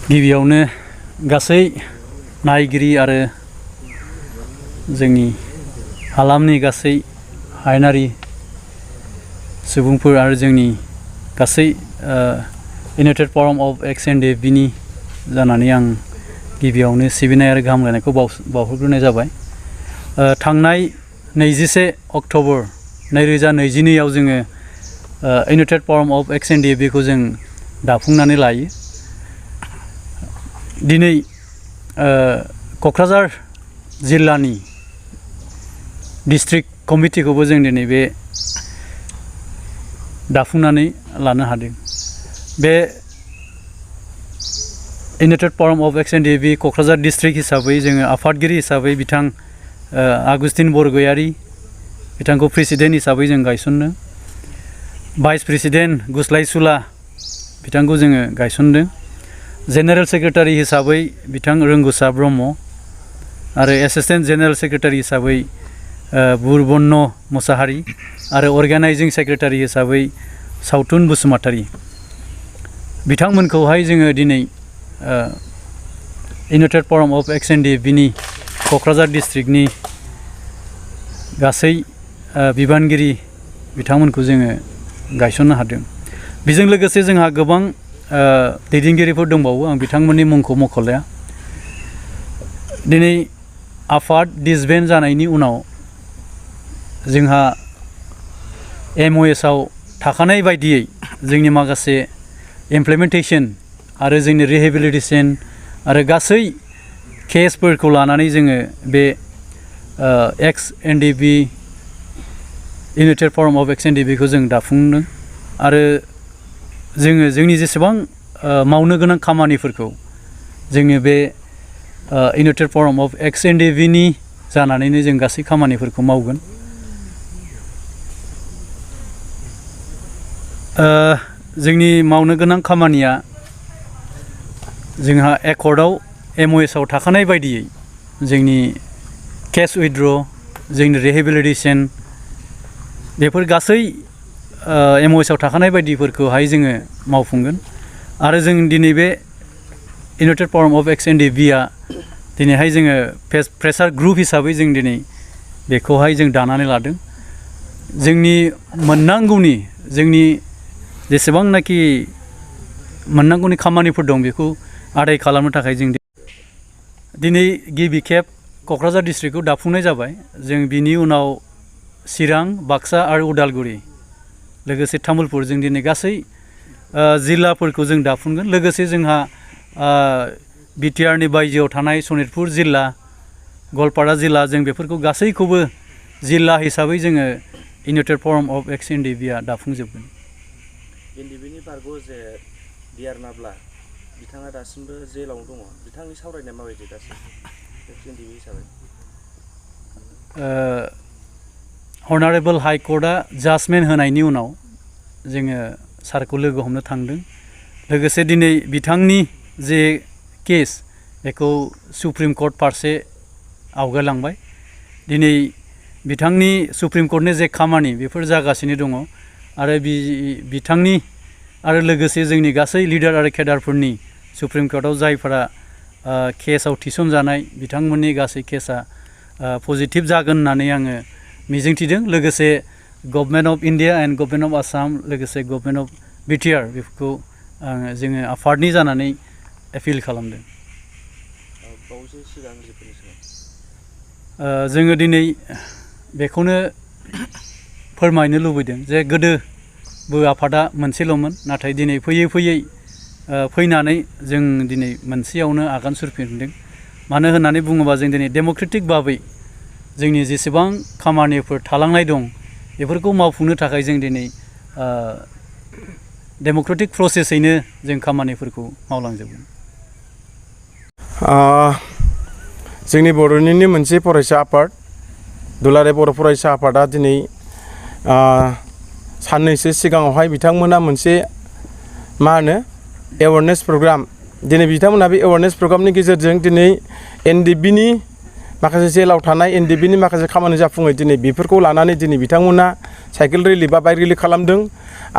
गिबियावनो गासै नायगिरि आरो जोंनि हालामनि गासै हायेनारि सुबुंफोर आरो जोंनि गासै United front of ex NDFB नि जानानै आं गिबियावनो सिबिनाय आरो गाहामलायनायखौ बावहरग्रोनाय जाबाय। थांनाय 21 अक्ट'बर 2022 आव जोङो United front of ex NDFB खौ जों दाफुंनानै लायो। दिनै क'क्राझार जिल्लानि डिस्ट्रिक्ट कमिटिखौबो जों दिनै बे दाफुंनानै लानो हादों। बे united front of ex NDFB Kokrajhar district हिसाबै जोङो आफादगिरि हिसाबै बिथां आगुस्टिन बरगयारि बिथांखौ प्रेसिडेन्ट हिसाबै जों गायसनदों। भाइस प्रेसिडेन्ट गुस्लाय सुला बिथांखौ जोङो गायसनदों। जेनेरेल सेक्रेटारि हिसाबै बिथां रोंगोसा ब्रह्म आरो एसिस्टेन्ट जेनेरेल सेक्रेटारि हिसाबै बुरबन्न मुसाहारि आरो अर्गानाइजिं सेक्रेटारि हिसाबै सावथुन बसुमतारी बिथांमोनखौहाय जोङो दिनै United front of ex NDFB नि क'क्राझार डिस्ट्रिक्टनि गासै बिबानगिरि बिथांमोनखौ जोङो गायसननो हादों। बेजों लोगोसे जोंहा गोबां दैदेनगिरिफोर दंबावो, आं बिथांमोननि मुंखौ मख'लाया। दिनै आफाद डिसबेन्ड जानायनि उनाव जोंहा MOS आव थाखानाय बायदियै जोंनि माखासे इमप्लिमेन्टेसन आरो जोंनि रिहेबिलिटेसन आरो गासै केसफोरखौ लानानै जोङो बे ex NDFB united front of ex NDFB खौ जों दाफुंदों आरो जोङो जोंनि जेसेबां मावनो गोनां खामानिफोरखौ जोङो बे united front of ex NDFB नि जानानैनो जों गासै खामानिफोरखौ मावगोन। जोंनि मावनो गोनां खामानिया जोंहा एकर्डआव MOS आव थाखानाय बायदियै जोंनि केस उइथड्र, जोंनि रिहेबिलिटेसन बेफोर गासै MOS आव थाखानाय बायदिफोरखौहाय जोङो मावफुंगोन आरो जों दिनै बे united front of ex NDFB आ दिनैहाय जोङो प्रेसार ग्रुप हिसाबै जों दिनै बेखौहाय जों दानानै लादों। जोंनि मोननांगौनि जोंनि जेसेबांनाखि मोननांगौनि खामानिफोर दं बेखौ आदाय खालामनो थाखाय जों दिनै गिबि खेब क'क्राझार डिस्ट्रिक्टखौ दाफुंनाय जाबाय। जों बिनि उनाव चिरां, बाक्सा आरो उदालगुरि लोगोसे तामुलपुर जों दिनै गासै जिल्लाफोरखौ जों दाफुंगोन। लोगोसे जोंहा BTR नि बायजोआव थानाय सनितपुर जिल्ला, गवालपारा जिल्ला जों बेफोरखौ गासैखौबो जिल्ला हिसाबै जोङो United front of ex NDFB आ दाफुंजोबगोन। NDFB नि बारग' जे डिआर नाब्ला बिथाङा दासिमबो जेलाव दङ, बिथांनि सावरायनाया माबायदि दासिम NDFB हिसाबै? अनारेबल हाइ कर्टआ जाजमेन्ट होनायनि उनाव जोङो सारखौ लोगो हमनो थांदों। लोगोसे दिनै बिथांनि जे केस बेखौ सुप्रिम कर्ट फारसे आवगायलांबाय। दिनै बिथांनि सुप्रिम कर्टनि जे खामानि बेफोर जागासिनो दङ आरो बिथांनि आरो लोगोसे जोंनि गासै लिडार आरो केडारफोरनि सुप्रिम कर्टआव जायफोरा केसआव थिसनजानाय बिथांमोननि गासै केसआ पजिटिभ जागोन होननानै आङो मिजिंथिदों। लोगोसे government of India and government of Assam लोगोसे गभर्नमेन्ट अफ BTR बेफोरखौ जोङो आफादनि जानानै एपिल खालामदों। जोङो दिनै बेखौनो फोरमायनो लुबैदों जे गोदोबो आफादा मोनसेल'मोन, नाथाय दिनै फैयै फैयै फैनानै जों दिनै मोनसेयावनो आगान सुरफिनदों। मानो होननानै बुङोबा जों दिनै डेम'क्रेटिक भाबै जोंनि जेसेबां खामानिफोर थालांनाय दं बेफोरखौ मावफुंनो थाखाय जों दिनै डेम'क्रेटिक प्रसेसैनो जों खामानिफोरखौ मावलांजोबगोन। जोंनि बर'निनो मोनसे फरायसा आफाद दुलाराय बर' फरायसा आफादा दिनै साननैसो सिगाङावहाय बिथांमोना मोनसे एवारनेस प्रग्राम दिनै बिथांमोना बे एवारनेस प्रग्रामनि गेजेरजों दिनै NDFB नि माखासे जेलाव थानाय NDFB नि माखासे खामानि जाफुङै दिनै बेफोरखौ लानानै दिनै बिथांमोना साइकेल रेलि बा बाइक रेलि खालामदों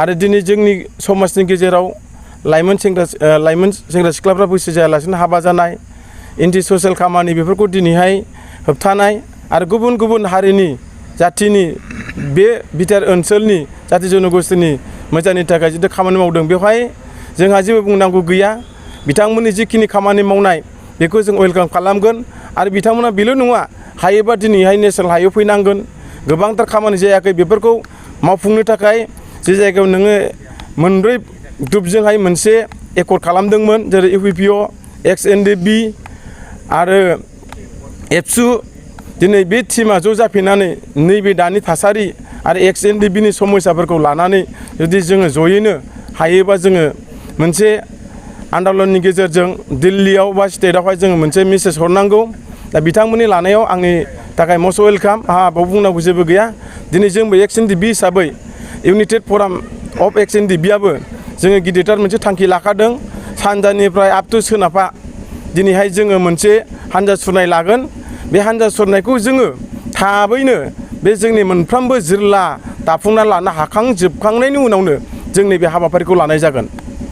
आरो दिनै जोंनि समाजनि गेजेराव लाइमोन सेंग्रा सिख्लाफ्रा बैसो जायालासिनो हाबा जानाय एन्टि ससियेल खामानि बेफोरखौ दिनैहाय होबथानाय आरो गुबुन गुबुन हारिनि जाथिनि बे बिटिआर ओनसोलनि जाथि जनगोष्ठीनि मोजांनि थाखाय जितु खामानि मावदों बेवहाय जोंहा जेबो बुंनांगौ गैया बिथांमोननि जिखिनि खामानि मावनाय बेखौ जों वेलकाम खालामगोन आरो बिथांमोना बेल' नङा हायोबा दिनैहाय नेसनेल हाइवे फैनांगोन गोबांथार खामानि जायाखै बेफोरखौ मावफुंनो थाखाय जे जायगायाव नोङो मोनब्रै ग्रुपजोंहाय मोनसे एकर्ड खालामदोंमोन जेरै इउपिपिअ NDFB आरो एबसु दिनै बे टिमा ज' जाफिननानै नैबे दानि थासारि आरो NDFBनि समस्याफोरखौ लानानै जुदि जोङो जयैनो हायोबा जोङो मोनसे आन्दलननि गेजेरजों दिल्लीयाव बा स्टेटआवहाय जोङो मोनसे मेसेज हरनांगौ दा बिथांमोननि लानायाव आंनि थाखाय मस्ट वेलकाम आंहा बाव बुंनांगौ जेबो गैया दिनै जोंबो NDFB हिसाबै इउनाइटेड फराम अफ NDFBआबो जोङो गिदिरथार मोनसे थांखि लाखादों सानजानिफ्राय आप टु सोनाबहा दिनैहाय जोङो मोनसे हान्जा सुरनाय लागोन बे हान्जा सुरनायखौ जोङो थाबैनो बे जोंनि मोनफ्रोमबो जिल्ला दाफुंना लानो हाखांजोबखांनायनि उनावनो जोंनि बे हाबाफारिखौ लानाय जागोन।